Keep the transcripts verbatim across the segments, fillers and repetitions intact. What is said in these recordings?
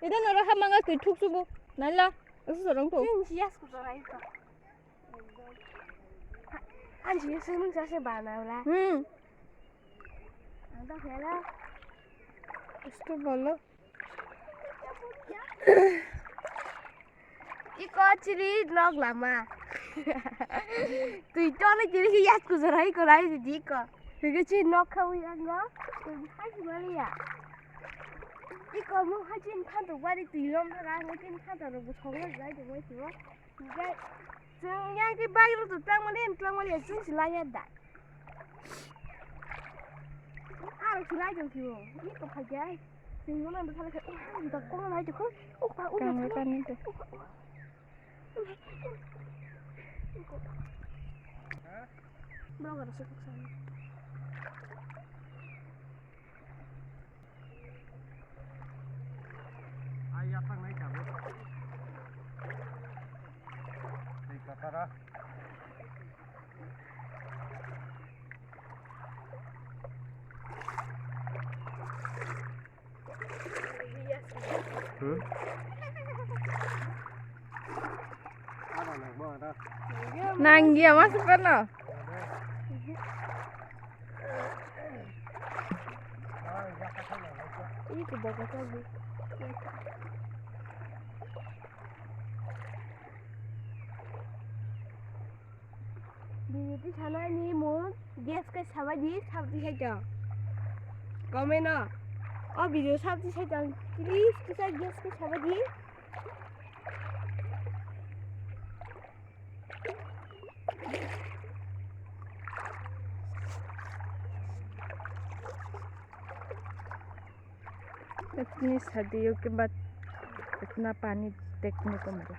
Ida noro hamanga twi thuk subu. Naila. Asu sorong thuk. Chini si yas ku sorai to. Anji sunu sa se bana wala. Hmm. Ang ta khela. Isto bolo. Iko chiri nok lama. Twi tole chiri ki yat ku jarai ko rai di ko. Twi ke chi nok khawi ang no. Twi hai mali ya. Iko mo hai chin phan to bari twi lom ra ngai chin phan to ro bu thong jai de mo chi mo. Ngai. Chwng yang ki bike rok to tang mani, tang mani, chwng si lai ya da. Aro si lai jong si bo. Ni to phai jai. Chwng no nang thang kha. Da ko lai jong ko. O pa, o pa. Kang ta ni de. Blogger se kok sa. Ai, yapang nai kabo. Tei katara. Hmm? Nangya mas pano. Bini twi sanani mung gas khe sabai di, sabti sai tong. Comment o, o video sabti sai tong, please kisa gas khe sabai di. इतनी सर्दियों के बाद इतना पानी देखने को मिला।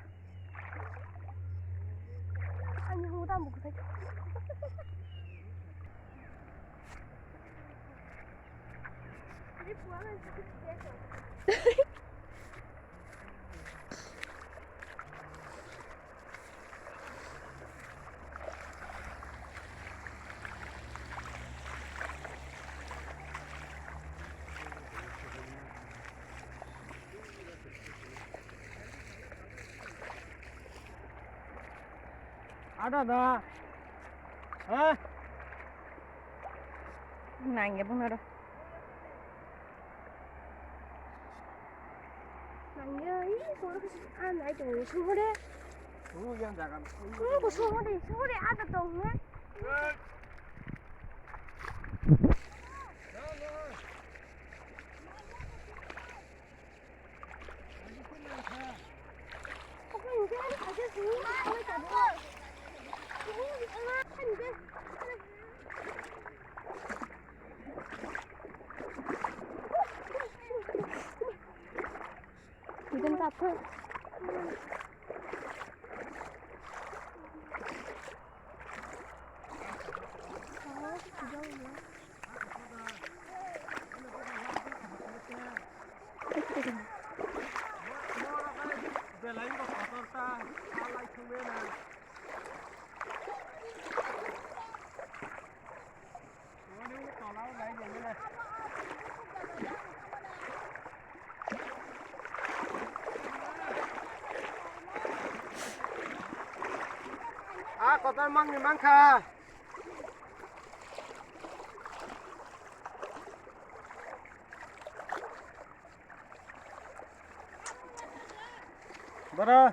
Ada da. Ha? Nangya bung aro. Nangya, ih, suara ke sini. Ah, naik dong, suara. Suara yang jangan. Suara, suara, suara, ada dong, ya. Ah, kotor mangni mangkha. Bara.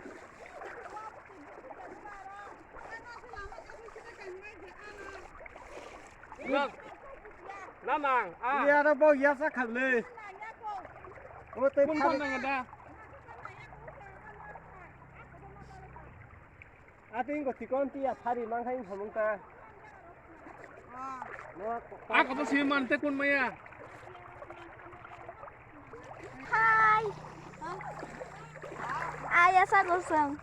Namang, ah. Iya, ada bau ya sa khamle. Oh, tei kun phone nang da. Ati ingo tikon tiya thari mangkha ing hamung ta. Ako to simi mante kun maya. Hai. Aya sa gosong.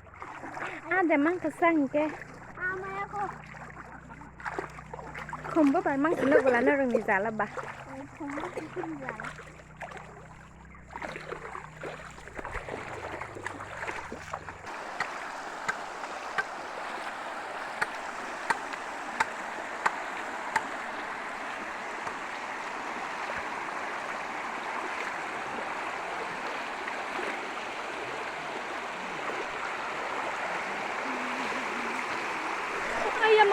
Ade mangkha sa hingke. Amaya ko. Khumbo bai mangkha na gula na rungni jala ba. Khumbo tikun jala. Ni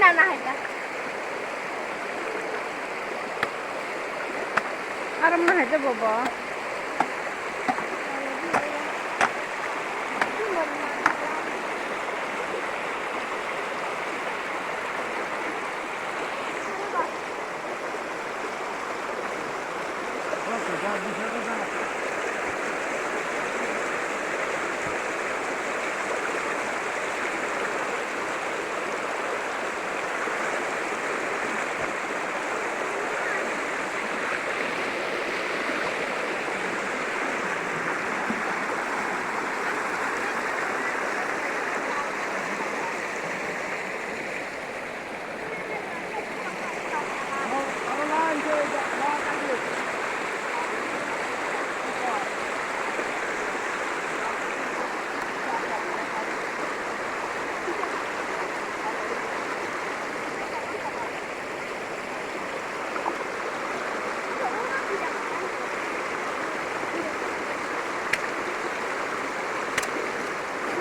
nana hai ta. Aram na hai ta bobo.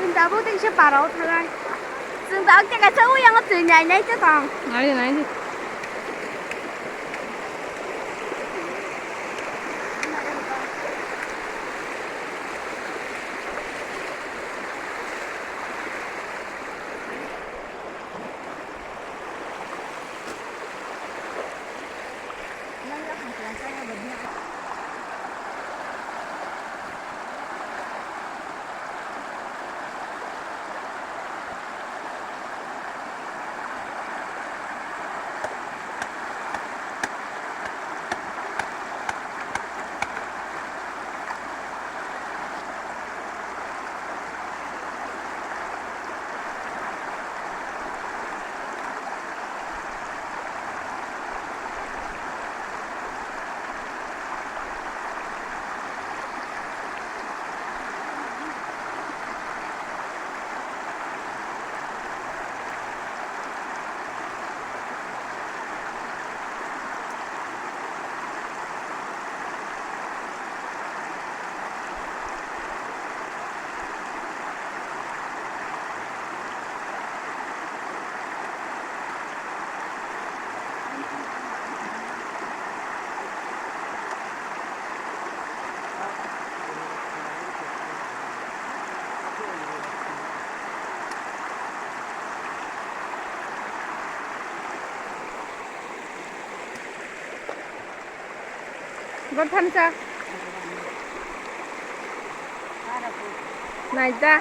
Chwng tabuk tei kisa parao thangnai. Chwng tabuk tei kaisa o yang o twi nai nai se tong. Nai di, nai di. Gothamsa. Naida.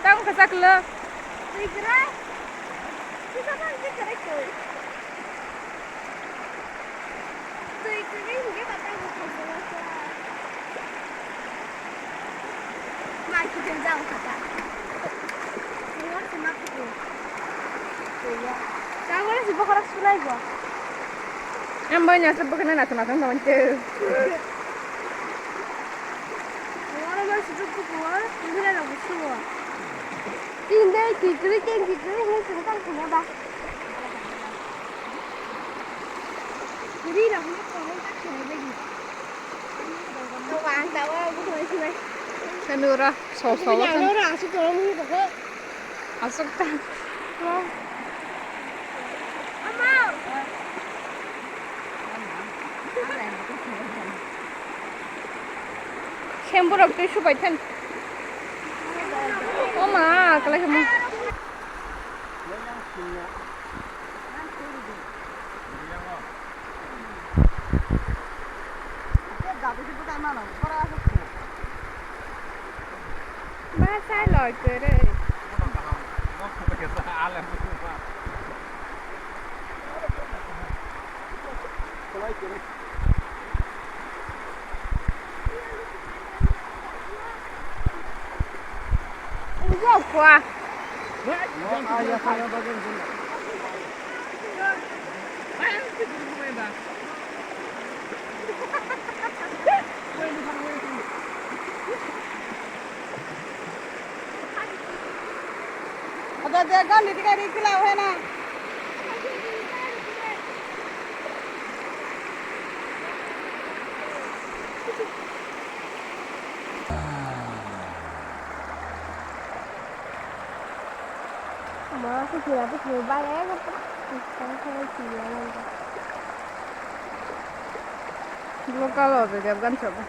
Tang kasak lo. Twi kwrwi. Twi kwrwi twi. Twi kwrwi hwnkhe ba tang bwkhak jora. Ma kiting jang kha ta. Twi wa se ma kutung. Twi wa. Tang wala si bokhorok sulai bo. Em boy nasa bokhorok nasa nasa nasa. Wala ma si kutung wa. Twi wa na busu wa. Tindai tikri, tindai tikri, ini sengkang punya bah. Jadi, lagunya kurang tak kira lagi. Tuh, mantap, wah, aku mulai sih, Mas. Kan ora, sosok. Tapi kan. Nyala orang asik, orang ini pakai. Asik kan. Wah. Ama. Shampoo rok tei subai than. Ma, kalai kamo. Ba sai loi kwrwi. Ugwa kwa. Ada dia kan di tiga di kilau hena. Ma, aku kira tu kira bayar apa? Bukan saya kira nanti. Local order jab gan coba.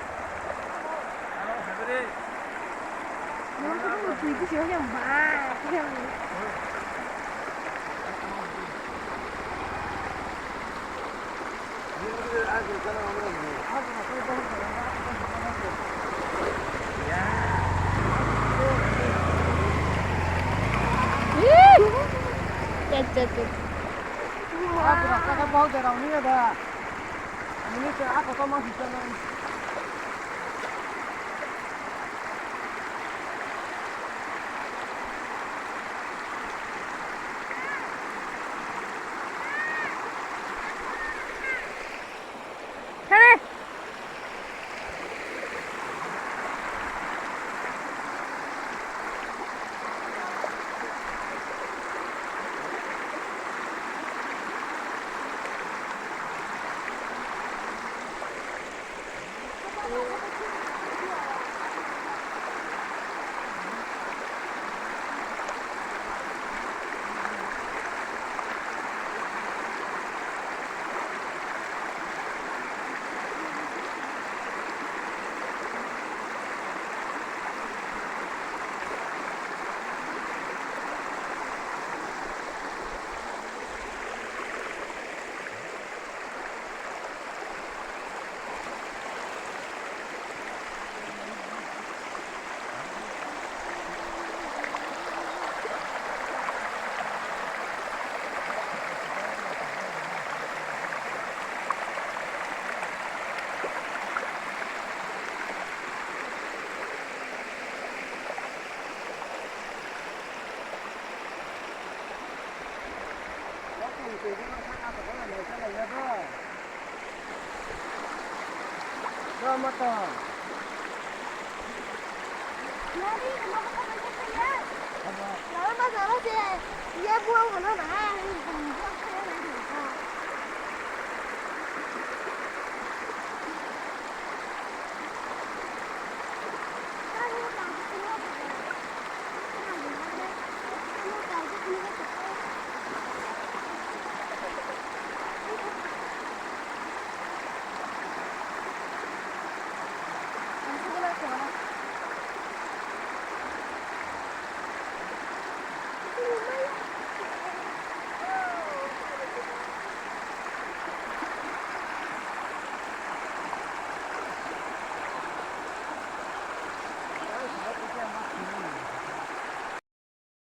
Chat, chat, chat. Aku rasa kan bau darah ni ada. Ini ke aku sama kita nanti.